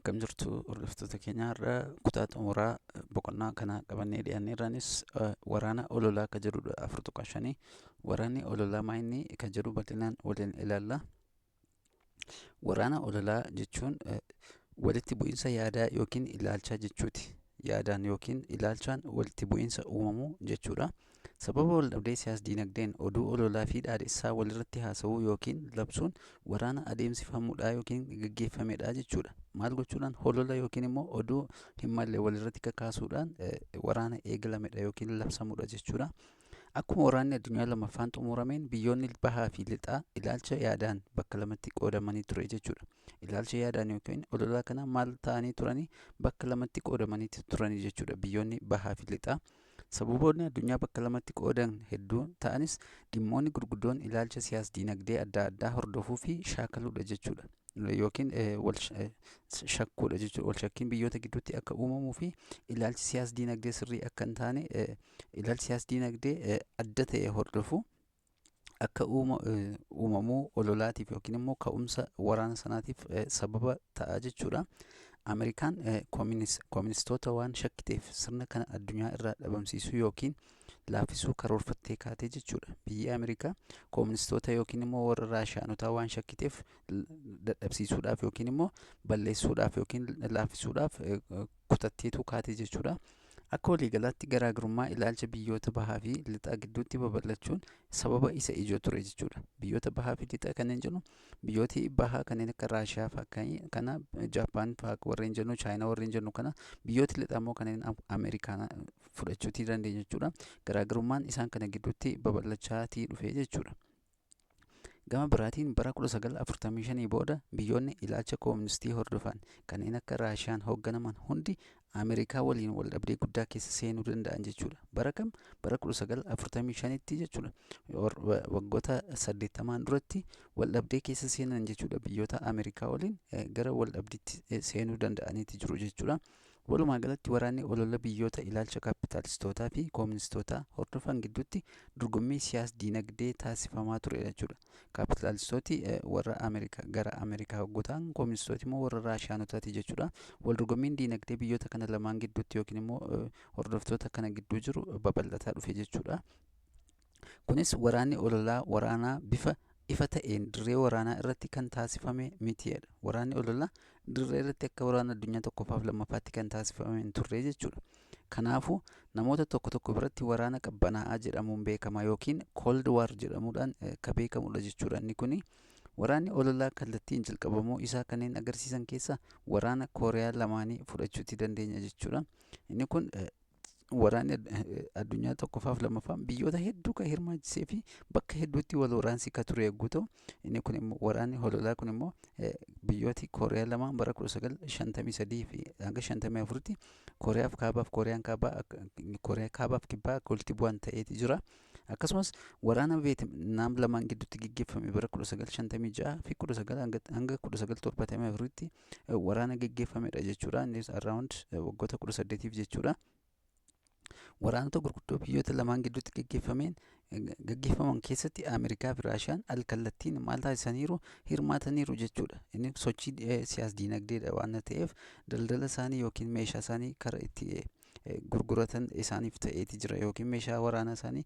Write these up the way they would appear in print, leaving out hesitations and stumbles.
Akkam jirtu hordoftoota keenya? Har'a kutaa xumuraa boqonnaa kana qabannee dhiyaanneerraanis waraana ololaa akka jedhudha, 4.5. Waraanni ololaa maa inni kan jedhu bal'inaan waliin ilaalla. Waraana ololaa jechuun walitti bu'insa yaadaa yookiin ilaalchaa jechuuti. Yaadaan yookiin ilaalchaan walitti bu'insa uumamuu jechuudha. Sababa waldhabdee siyaas-diinagdeen oduu ololaa fi dhaadessaa walirratti haasa'uu yookiin labsuun waraana adeemsifamudha yookiin gaggeeffamedha jechuudha. Maal gochuudhaan? Holola yookiin immoo oduu hin malle walirratti kakaasuudhaan waraana eegalamedha yookiin labsamudha jechuudha. Akkuma waraanni addunyaa lammaffaan xumurameen biyyoonni bahaa fi lixaa ilaalcha yaadaan bakka lamatti qoodamanii ture jechuudha. Ilaalcha yaadaan yookiin ololaa kana maal ta'anii turanii? Bakka lamatti qoodamanii turanii jechuudha biyyoonni bahaa fi lixaa. Sababoonni addunyaa bakka lamatti qoodan hedduu ta'anis dhimmoonni gurguddoon ilaalcha siyaas-diinagdee adda addaa hordofuu fi shaakaluudha jechuudha. Yookiin wal shakkuudha jechuudha. Wal shakkiin biyyoota gidduutti akka uumamuu fi ilaalchi siyaas-diinagdee sirrii akka hin taane, ilaalchi siyaas-diinagdee adda ta'e hordofuu akka uumamuu ololaatiif yookiin immoo ka'umsa waraana sanaatiif sababa ta'a jechuudha. Ameerikaan kooministoota waan shakkiteef sirna kana addunyaa irraa dhabamsiisuu yookiin laaffisuu karoorfattee kaatee jechuudha. Biyyi Ameerikaa kooministoota yookiin immoo warra Raashiyaanotaa waan shakkiteef dadhabsiisuudhaaf yookiin immoo balleessuudhaaf yookiin laaffisuudhaaf kutatteetu kaatee jechuudha. Akka waliigalaatti garaagarummaa ilaalcha biyyoota bahaa fi lixaa gidduutti babal'achuun sababa isa ijoo ture jechuudha. Biyyoota bahaa fi lixaa kanneen jennu, biyyooti bahaa kanneen akka Raashiyaa fa'aa kana, Jaappaan fa'aa warreen jennu, Chaayinaa warreen jennu kana, biyyooti lixaa immoo kanneen Ameerikaa fudhachuutii dandeenya jechuudha. Garaagarummaan isaan kana gidduutti babal'achaatii dhufe jechuudha. Gama biraatiin bara 1945 booda biyyoonni ilaalcha kooministii hordofan kanneen akka Raashiyaan hoogganaman hundi Ameerikaa waliin wal dhabdee guddaa keessa seenuu danda'an jechuudha. Bara kam? Bara 1945tti jechuudha. Waggoota 80n duratti wal dhabdee keessa seenan jechuudha. Biyyoota Ameerikaa waliin gara wal dhabdiitti seenuu danda'aniiti jiru jechuudha. Walumaa galatti waraanni olola biyyoota ilaalcha kaapitaalistootaa fi kooministootaa hordofan gidduutti dorgommii siyaas-diinagdee taasifamaa ture jechuudha. Kaapitaalistooti warra Ameerikaa gara Ameerikaa yogguu ta'an, kooministooti immoo warra Raashiyaanotaati jechuudha. Wal dorgommiin diinagdee biyyoota kana lamaan gidduutti yookiin immoo hordoftoota kana gidduu jiru babal'ataa dhufe jechuudha. Kunis waraanni ololaa waraanaa bifa ifa ta'een dirree waraanaa irratti kan taasifame mitiidha. Waraanni ololaa dirree irratti akka waraana addunyaa tokkoffaaf lammaffaatti kan taasifame hin turre jechuudha. Kanaafuu namoota tokko tokko biratti waraana qabbanaa'aa jedhamuun beekama yookiin Cold War jedhamuudhaan kan beekamudha jechuudha inni kuni. Waraanni ololaa kallattiin jalqabamuu isaa kanneen agarsiisan keessaa waraana Kooriyaa lamaanii fudhachuuti dandeenya jechuudha. Inni kun waraanni addunyaa tokkoffaaf lammaffaan biyyoota hedduu kan hirmaachisee fi bakka hedduutti wal waraansi kan ture yogguu ta'u, inni kun immoo, waraanni ololaa kun immoo, biyyooti Kooriyaa lamaan bara 1953 fi hanga 54tti Kooriyaaf kaabaaf Kooriyaan kaabaa, Kooriyaa kaabaaf kibbaa akka walitti bu'an ta'eeti jira. Akkasumas waraana Veetnaam lamaan gidduutti gaggeeffame bara 1956 fi 19 hanga 1974tti waraana gaggeeffamedha jechuudha. Innis around waggoota 18f jechuudha. Waraanota gurguddoo biyyoota lamaan gidduutti gaggeeffaman keessatti Ameerikaa fi Raashiyaan al kallattiin maal taasisaniiru? Hirmaataniiru jechuudha. Inni sochii siyaas diinagdeedha waan ta'eef daldala isaanii yookiin meeshaa isaanii karaa itti gurguratan isaaniif ta'eeti jira, yookiin meeshaa waraanaa isaanii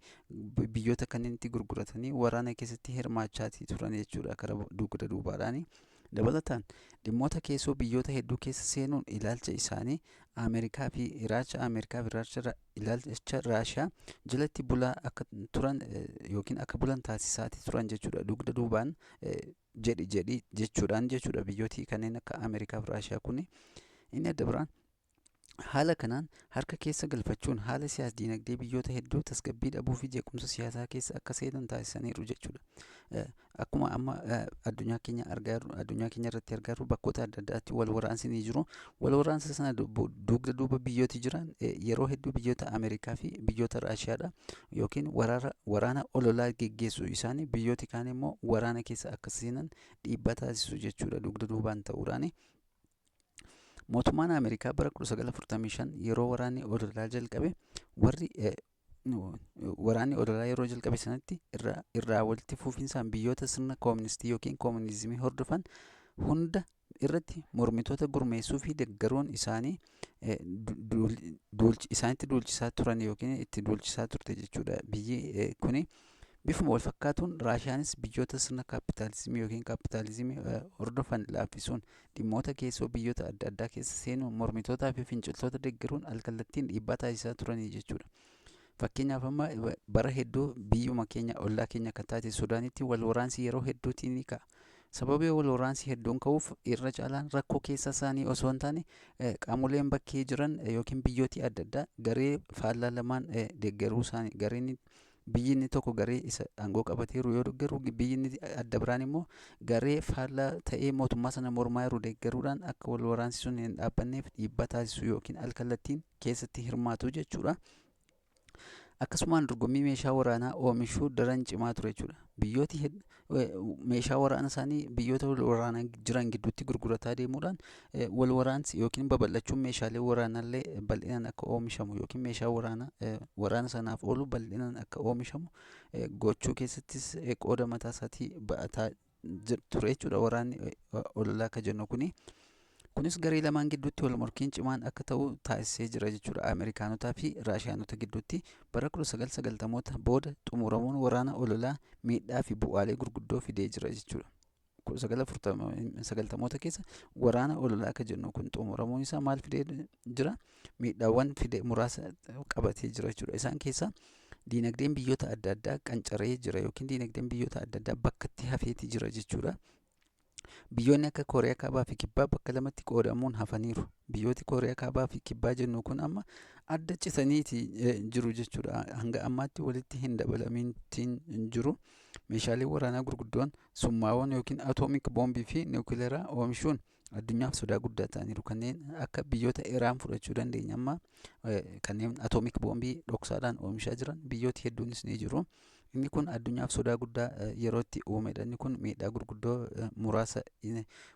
biyyoota kanneen itti gurguratanii waraana keessatti hirmaachaatii turan jechuudha karaa dugda duubaadhaani. Dabalataan dhimmoota keessoo biyyoota hedduu keessa seenuun ilaalcha isaanii Ameerikaa fi ilaalcha Ameerikaa fi ilaalcha Raashiyaa jalatti bulaa akka turan yookiin akka bulan taasisaatii turan jechuudha. Dugda duubaan jedhi jedhi jechuudhaan jechuudha biyyooti kanneen akka Ameerikaa fi Raashiyaa kuni. Inni adda biraan haala kanaan harka keessa galfachuun haala siyaas diinagdee biyyoota hedduu tasgabbii dhabuu fi jeequmsa siyaasaa keessa akka seenan taasisaniiru jechuudha. Akkuma amma addunyaa keenya argaa jirru, addunyaa keenya irratti argaa jirru, bakkoota adda addaatti wal waraansi ni jiru. Wal waraansa sana dugda duuba biyyooti jiran yeroo hedduu biyyoota Ameerikaa fi biyyoota Raashiyaadha. Yookiin waraana ololaa geggeessu isaanii biyyooti kaan immoo waraana keessa akka seenan dhiibbaa taasisu jechuudha dugda duubaan ta'uudhaani. Mootummaan Ameerikaa bara 1945 yeroo waraanni ololaa jalqabe, warri waraanni ololaa yeroo jalqabe sanatti irraa walitti fufinsaan biyyoota sirna kooministii yookiin koominizimii hordofan hunda irratti mormitoota gurmeessuu fi deeggaruun isaanii isaanitti duulchisaa turan yookiin itti duulchisaa turte jechuudha. Biyyi kuni bifuma wal fakkaatuun Raashiyaanis biyyoota sirna kaapitaalizimii yookiin kaapitaalizimii hordofan laaffisuun dhimmoota keessoo biyyoota adda addaa keessa seenuun mormitootaa fi finciltoota deeggaruun alkallattiin dhiibbaa taasisaa turanii jechuudha. Fakkeenyaaf amma bara hedduu biyyuma keenya ollaa keenya kan taate Sudaanitti wal waraansi yeroo hedduutiin ni ka'a. Sababii wal waraansi hedduun ka'uuf irra caalaan rakkoo keessa isaanii osoo hin taane qaamoleen bakkee jiran yookiin biyyooti adda addaa garee faallaa lamaan deeggaruu isaanii, gareen biyyi inni tokko garee isa aangoo qabateeru yoo deeggaru, biyyi inni adda biraan immoo garee faallaa ta'ee mootummaa sana mormaa jiru deeggaruudhaan akka wal waraansi sun hin dhaabbanneef dhiibbaa taasisu yookiin alkallattiin keessatti hirmaatu jechuudha. Akkasumaan dorgommii meeshaa waraanaa oomishuu daran cimaa ture jechuudha. Biyyooti meeshaa waraana isaanii biyyoota wal waraanaa jiran gidduutti gurgurataa deemuudhaan wal waraansi yookiin babal'achuun meeshaalee waraanaallee bal'inaan akka oomishamu yookiin meeshaa waraanaa waraana sanaaf oolu bal'inaan akka oomishamu gochuu keessattis qooda mataa isaatii ba'ataa ture jechuudha waraanni ololaa akka jennu kuni. Kunis garee lamaan gidduutti wal morkiin cimaan akka ta'u taasisee jira jechuudha. Ameerikaanotaa fi Raashiyaanota gidduutti bara 1990moota booda xumuramuun waraana ololaa miidhaa fi bu'aalee gurguddoo fidee jira jechuudha. 1990moota keessa waraana ololaa akka jennu kun xumuramuun isaa maal fidee jira? Miidhaawwan fide muraasa qabatee jira jechuudha. Isaan keessaa diinagdeen biyyoota adda addaa qancaree jira yookiin diinagdeen biyyoota adda addaa bakkatti hafeeti jira jechuudha. Biyyoonni akka Kooriyaa Kaabaa fi Kibbaa bakka lamatti qoodamuun hafaniiru. Biyyooti Kooriyaa Kaabaa fi Kibbaa jennu kun amma adda citaniiti jiru jechuudha. Hanga ammaatti walitti hin dabalamiin jiru. Meeshaalee waraanaa gurguddoon summaawwan yookiin atoomik boombii fi niwukileeraa oomishuun addunyaaf sodaa guddaa ta'aniiru. Kanneen akka biyyoota Iraan fudhachuu dandeenya amma kanneen atoomik boombii dhoksaadhaan oomishaa jiran biyyooti hedduunis ni jiru. Inni kun addunyaaf sodaa guddaa yeroo itti uumedha. Inni kun miidhaa gurguddoo muraasa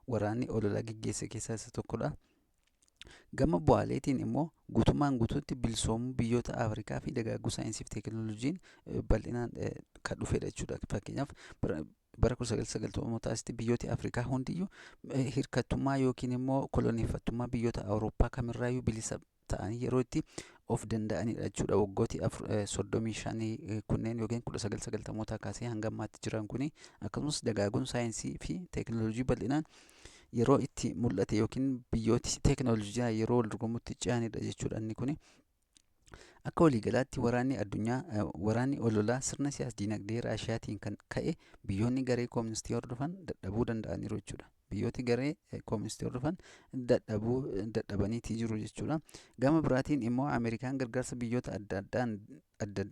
waraanni ololaa geggeesse keessaa isa tokkodha. Gama bu'aaleetiin immoo guutummaan guutuutti bilisoomuu biyyoota Afrikaa fi dagaaguu saayinsii fi teekinooloojiin bal'inaan kan dhufedha jechuudha. Fakkeenyaaf bara 1990moota asitti biyyooti Afrikaa hundiyyuu hirkattummaa yookiin immoo koloneeffattummaa biyyoota Awurooppaa kamirraayyuu bilisa ta'anii yeroo itti of danda'anidha jechuudha. Waggooti 35 kunneen yookiin 1990moota kaasee hanga ammaatti jiran kuni akkasumas dagaaguun saayinsii fi teekinooloojii bal'inaan yeroo itti mul'ate yookiin biyyooti teekinooloojii yeroo wal dorgomutti ce'anidha jechuudha inni kuni. Akka waliigalaatti waraanni addunyaa waraanni ololaa sirna siyaas diinagdee Raashiyaatiin kan ka'e biyyoonni garee kooministii hordofan dadhabuu danda'aniiru jechuudha. Biyyooti garee kooministii hordofan dadhabuu dadhabaniitii jiru jechuudha. Gama biraatiin immoo Ameerikaan gargaarsa biyyoota adda addaan adda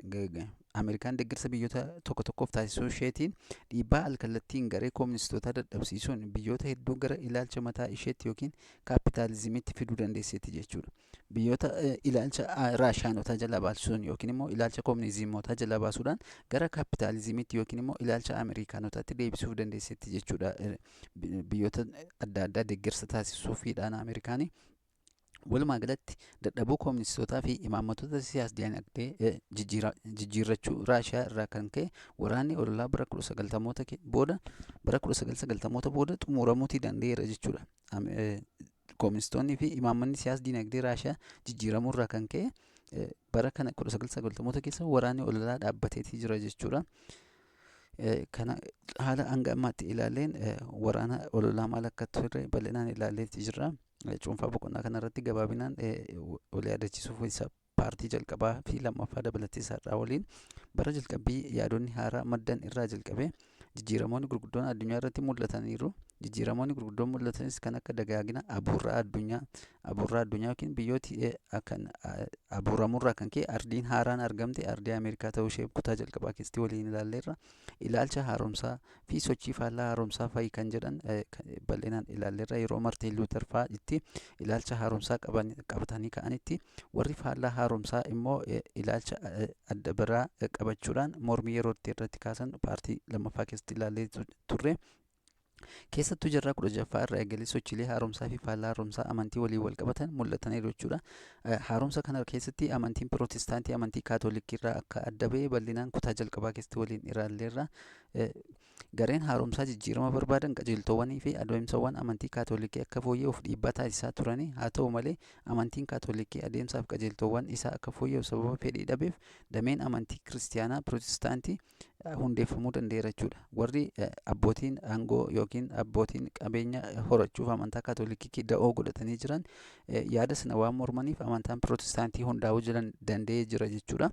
Ameerikaan deeggarsa biyyoota tokko tokkoof taasisuu isheetiin dhiibbaa alkallattiin garee kooministootaa dadhabsiisuun biyyoota hedduu gara ilaalcha mataa isheetti yookiin kaapitaalizimiitti fiduu dandeesseetti jechuudha. Biyyoota ilaalcha Raashiyaanotaa jala baasuun yookiin immoo ilaalcha koominizimootaa jala baasuudhaan gara kaapitaalizimiitti yookiin immoo ilaalcha Ameerikaanotaatti deebisuuf dandeesseetti jechuudha. Biyyoota adda addaa deeggarsa taasisuufiidhaan Ameerikaanii. Walumaa galatti dadhabuu kooministootaa fi imaammatoota siyaas diinagdee jijjiirrachuu Raashiyaa irraa kan ka'e waraanni ololaa bara 1990moota booda bara 1990moota booda xumuramuutii danda'eera jechuudha. Kooministoonni fi imaammanni siyaas diinagdee Raashiyaa jijjiiramuu irraa kan ka'e bara kana 1990moota keessa waraanni ololaa dhaabbateetii jira jechuudha. Kana haala hanga ammaatti ilaalleen waraana ololaa maal akka ture bal'inaan ilaalleetii jirra. Cuunfaa boqonnaa kanarratti gabaabinaan wal yaadachiisuuf isa paartii jalqabaa fi lammaffaa dabalatee isaarraa waliin bara jalqabbii yaadonni haaraa maddan irraa jalqabee jijjiiramoonni gurguddoon addunyaa irratti mul'ataniiru. Jijjiiramoonni gurguddoon mul'atanis kan akka dagaagina abuurraa addunyaa abuurraa addunyaa yookiin biyyooti kan abuuramurraa kan ka'e ardiin haaraan argamte ardii Ameerikaa ta'uu ishee kutaa jalqabaa keessatti waliin ilaalleerra. Ilaalcha haaromsaa fi sochii faallaa haaromsaa fa'i kan jedhan bal'inaan ilaalleerra. Yeroo Martiin Luuter fa'aa itti ilaalcha haaromsaa qabatanii ka'anitti warri faallaa haaromsaa immoo ilaalcha adda biraa qabachuudhaan mormii yeroo itti irratti kaasan paartii lammaffaa keessatti ilaallee turre. Keessattuu jaarraa 16ffaa irraa eegalee sochiilee haaromsaa fi faallaa haaromsaa amantii waliin wal qabatan mul'ataniiru jechuudha. Haaromsa kana keessatti amantiin pirootestaantii amantii kaatolikii irraa akka adda ba'e bal'inaan kutaa jalqabaa keessatti waliin ilaalleerra. Gareen haaromsaa jijjiirama barbaadan qajeeltowwanii fi adeemsawwan amantii Kaatolikii akka fooyya'uuf dhiibbaa taasisaa turanii. Haa ta'u malee, amantiin Kaatolikii adeemsaaf qajeeltowwan isaa akka fooyya'u sababa fedhii dhabeef dameen amantii Kiristiyaanaa Pirootestaantii hundeeffamuu danda'eera jechuudha. Warri abbootiin aangoo yookiin abbootiin qabeenya horachuuf amantaa Kaatolikii da'oo godhatanii jiran yaada sana waan mormaniif amantaan Pirootestaantii hundaa'uu jiran danda'ee jira jechuudha.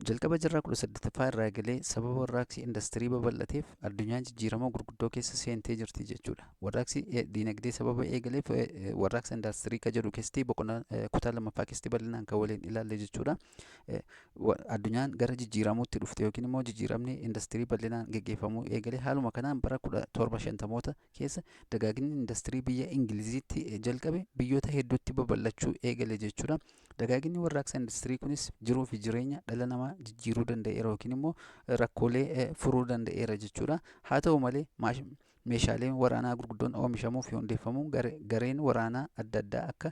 Jalqaba jaarraa 18ffaa irraa eegalee sababa warraaqsi indastirii babal'ateef addunyaan jijjiirama gurguddoo keessa seentee jirti jechuudha. Warraaqsi diinagdee sababa eegaleef warraaqsa indastirii kan jedhu keessatti boqonnaa kutaa lammaffaa keessatti bal'inaan kan waliin ilaalle jechuudha. Addunyaan gara jijjiiramuutti dhufte yookiin immoo jijjiiramni indastirii bal'inaan geggeeffamuu eegale. Haaluma kanaan bara 1750moota keessa dagaaginni indastirii biyya Ingiliziitti jalqabe biyyoota hedduutti babal'achuu eegale jechuudha. Dagaaginni warraaqsa indastirii kunis jiruu fi jireenya dhala namaa jijjiiruu danda'eera yookiin immoo rakkoolee furuu danda'eera jechuudha. Haa ta'u malee, meeshaaleen waraanaa gurguddoon oomishamuu fi hundeeffamuun gareen waraanaa adda addaa akka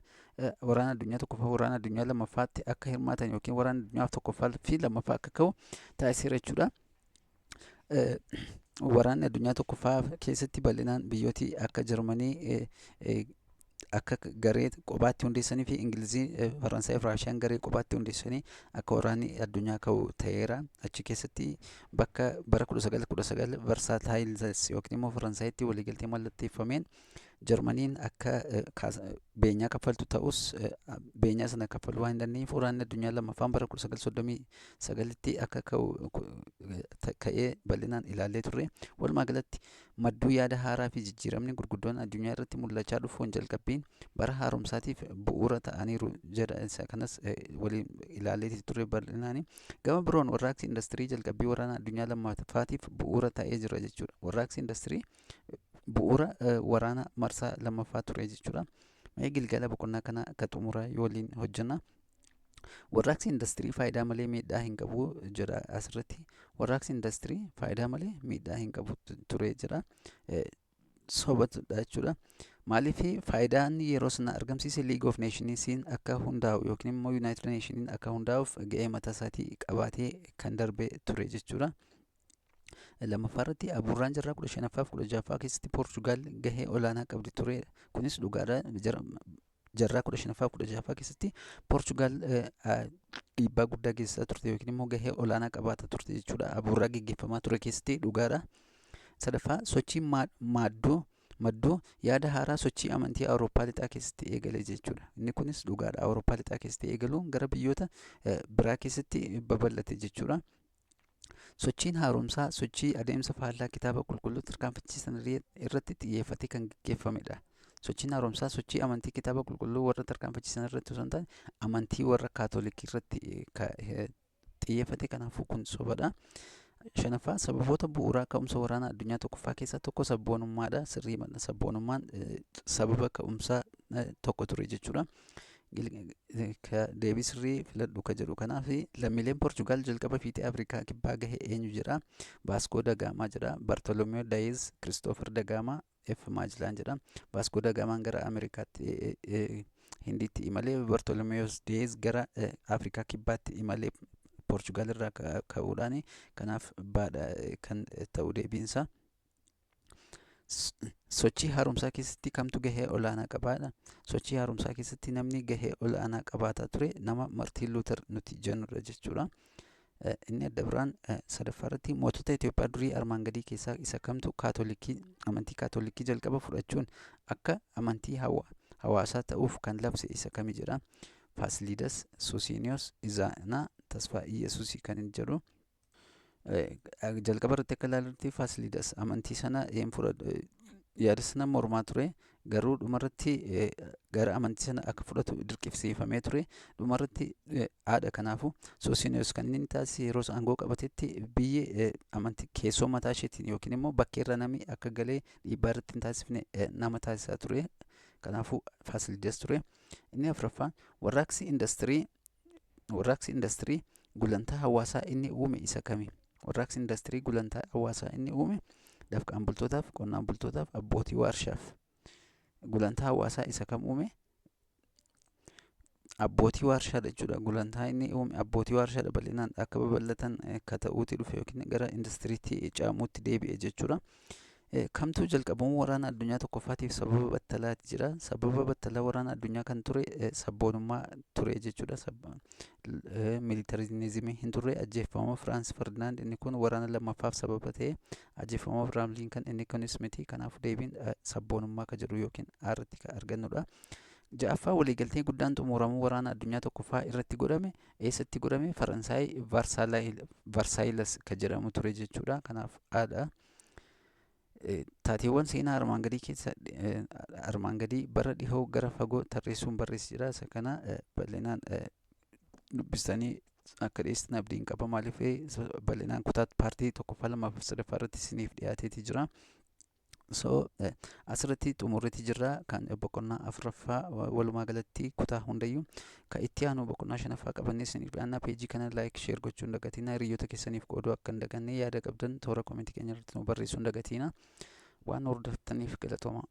waraana addunyaa tokkoffaa, waraana addunyaa lammaffaatti akka hirmaatan yookiin waraana addunyaa tokkoffaa fi lammaffaa akka ka'u taasiseera jechuudha. Waraanni addunyaa tokkoffaa keessatti bal'inaan biyyooti akka Jarmanii akka garee kophaatti hundeessanii fi Ingilizii, Faransaay fi Raashiyaan garee kophaatti hundeessanii akka waraanni addunyaa ka'u ta'eera. Achi keessatti bakka bara 1919 Versailles yookiin immoo Faransaayitti waliigaltee mallatteeffameen Jarmaniin akka beenyaa kaffaltu ta'us, beenyaa sana kaffaluu waan hin dandeenyeef waraanni addunyaa lammaffaan bara 1939tti akka ka'u ka'ee bal'inaan ilaallee turre. Walumaa galatti, madduu yaada haaraa fi jijjiiramni gurguddoon addunyaa irratti mul'achaa dhufuun jalqabbiin bara haaromsaatiif bu'uura ta'aniiru jedha. Isa kanas waliin ilaallee turre bal'inaani. Gama biroon, warraaqsi indastirii jalqabbii waraana addunyaa lammaffaatiif bu'uura ta'ee jira jechuudha. Warraaqsi indastirii bu'uura waraana marsaa lammaffaa ture jechuudha. Mee gilgala boqonnaa kana akka xumuraa yoo waliin hojjenna. Warraaqsi indastirii faayidaa malee miidhaa hin qabu jedha asirratti. Warraaqsi indastirii faayidaa malee miidhaa hin qabu ture jedha. Sobatudha jechuudha. Maaliif? Faayidaan yeroo sana argamsiise League of Nationsiin akka hundaa'u yookiin immoo United Nationiin akka hundaa'uuf ga'ee mataa isaatii qabaatee kan darbe ture jechuudha. Lammaffaa irratti, abuurraan jaarraa 15ffaa fi 16ffaa keessatti Poorchugaal gahee olaanaa qabdi ture. Kunis dhugaadha. Jaarraa 15ffaa fi 16ffaa keessatti Poorchugaal dhiibbaa guddaa geessisaa turte yookiin immoo gahee olaanaa qabaata turte jechuudha. Abuurraa geggeeffamaa ture keessatti dhugaadha. Sadaffaa, sochii maadduu madduu yaada haaraa sochii amantii Awurooppaa lixaa keessatti eegale jechuudha. Inni kunis dhugaadha. Awurooppaa lixaa keessatti eegaluun gara biyyoota biraa keessatti babal'ate jechuudha. Sochiin haaromsaa sochii adeemsa faallaa kitaaba qulqulluu tarkaanfachiisan irratti xiyyeeffatee kan gaggeeffamedha. Sochiin haaromsaa sochii amantii kitaaba qulqulluu warra tarkaanfachiisan irratti osoo hin taane amantii warra Kaatolikii irratti xiyyeeffate. Kanaafuu kun sobadha. Shanaffaa, sababoota bu'uuraa ka'umsa waraana addunyaa tokkoffaa keessaa tokko sabboonummaadha. Sirrii, sabboonummaan sababa ka'umsaa tokko ture jechuudha. Deebii sirrii filadhu ka jedhu kanaaf, lammiileen Poorchugaal jalqaba fiixee Afrikaa kibbaa gahe eenyu jedha. Baaskoo Dagaamaa jedha. Bartolomeo Daayez, Kiristoofer Dagaamaa, F Maajilaan jedha. Baaskoo Dagaamaan gara Ameerikaatti, Hindiitti imalee, Bartolomeos Diyeez gara Afrikaa kibbaatti imalee Poorchugaal irraa ka'uudhaan. Kanaaf baadha kan ta'u deebiinsa. Sochii haaromsaa keessatti kamtu gahee olaanaa qabaadha? Sochii haaromsaa keessatti namni gahee olaanaa qabaataa ture nama Martiin Luuter nuti jennudha jechuudha. Inni adda biraan sadaffaa irratti, mootota Itoophiyaa durii armaan gadii keessaa isa kamtu Kaatolikii, amantii Kaatolikii jalqaba fudhachuun akka amantii hawaasaa ta'uuf kan labse isa kami jedha. Faasiliidas, Susiiniyoos, Izaanaa, Tasfaa Iyyasuusii kan inni jedhu. Jalqaba irratti akka ilaalutti Faasiliidas amantii sana yaada sana mormaa ture, garuu dhumarratti gara amantii sana akka fudhatu dirqisiifamee ture dhumarratti haadha. Kanaafu Soosiniyoos kan inni taasise, yeroo aangoo qabatetti biyyi amantii keessoo mataa isheetiin yookiin immoo bakkeerra namni akka galee dhiibbaa irratti hin taasifne nama taasisaa ture. Kanaafuu Faasiliidas ture. Inni afuraffaan, warraaqsi indastirii gulantaa hawaasaa inni uume isa kami? Warraaqsi indastirii gulantaa hawaasaa inni uume dafqaan bultootaaf, qonnaan bultootaaf, abbootii warshaaf. Gulantaa hawaasaa isa kam uume? Abbootii waarshaadha jechuudha. Gulantaa inni uume abbootii waarshaadha bal'inaan akka babal'atan akka ta'uutti dhufe yookiin gara industiriitti ce'amuutti deebi'e jechuudha. Kamtuu jalqabamuu waraana addunyaa tokkoffaatiif sababa battalaati jira. Sababa battalaa waraana addunyaa kan ture sabboonummaa ture jechuudha. Militarizimii hin turre. Ajjeefamuu Firaans Ferdinaand inni kun waraana lammaffaaf sababa ta'e. Ajjeefamuu Abiraam Liinkan inni kunis miti. Kanaaf deebiin sabboonummaa ka jedhu yookiin irratti kan argannudha. Ja'affaa, waliigaltee guddaan xumuramuu waraana addunyaa tokkoffaa irratti godhame eessatti godhame? Faransaay Varsaayilas ka jedhamu ture jechuudha. Kanaaf haadha. Taateewwan seenaa armaan gadii keessa armaan gadii bara dhihoo gara fagoo tarreessuun barreessi jira. Isa kana bal'inaan dubbistanii akka dhiyeessitan abdiin qaba. Maaliif, bal'inaan kutaa paartii tokkoffaa, lammaffaa, sadaffaa irratti isiniif dhiyaateeti jira. So asirratti xumurreeti jirra kan boqonnaa afuraffaa, walumaa galatti kutaa hundayyuu. Kan itti aanu boqonnaa shanaffaa qabannee isiniif dhiyaanna. Peejii kana like, share gochuu hin dagatina. Hiriyoota keessaniif qooduu akka hin daganne, yaada qabdan toora koomentii keenya irratti nu barreessuu hin dagatina. Waan hordoftaniif galatooma.